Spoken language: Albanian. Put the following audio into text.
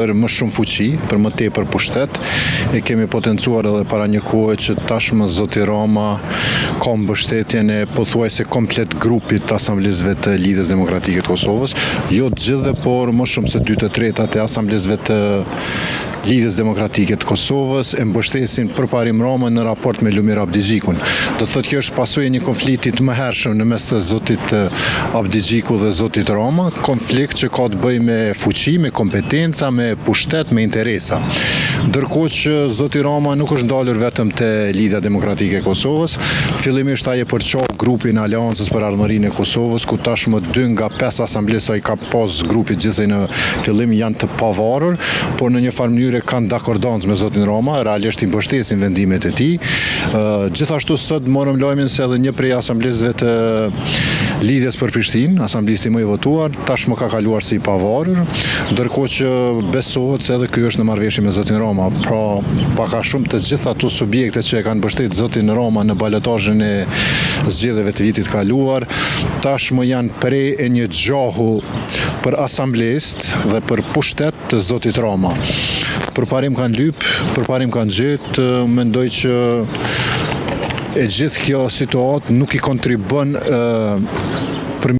Për më shumë fuqi, për më tepër pushtet, e kemi potencuar edhe para një kohe që tashmë zoti Rama ka mbështetjen e pothuajse komplet grupit të asamblistëve të Lidhjes Demokratike të Kosovës, jo të gjithëve, por më shumë se 2/3 e asamblistëve të Lidhjes Demokratike të Kosovës e mbështesin Përparim Ramën në raport me Lumir Abdixhikun. Do të thotë kjo është pasojë e një konflikti të mëhershëm në mes të zotit Abdixhiku dhe zotit Rama, konflikt që ka të bëjë me fuqi, me kompetenca, me pushtet, me interesa. Ndërkohë që zoti Rama nuk është ndalur vetëm te Lidhja Demokratike e Kosovës, fillimisht ai e përçau grupin e Aleancës për Ardhmërinë e Kosovës, ku tashmë dy nga pesë asamblistët sa i ka pas grupi gjithsej në fillim janë të pavarur, por në një farë mënyre kanë dakordancë me zotin Rama, realisht i mbështesin vendimet e tij. Gjithashtu sot morëm lajmin se edhe një prej asamblistëve të Lidhjes për Prishtinë, asamblisti më i votuar, tashmë ka kaluar si i pavarur, ndërkohë që besohet se edhe ky është në marrëveshje me zotin Rama. Pra, pak a shumë të gjitha ato subjekte që e kanë mbështetur zotin Rama në balotazhin e zgjedhjeve të vitit të kaluar, tashmë janë pre e një gjahu për asamblistë dhe për pushtet të zotit Rama. Përparim kanë lyp, përparim kanë gjetë, mendoj që e gjithë kjo situatë nuk i kontribon.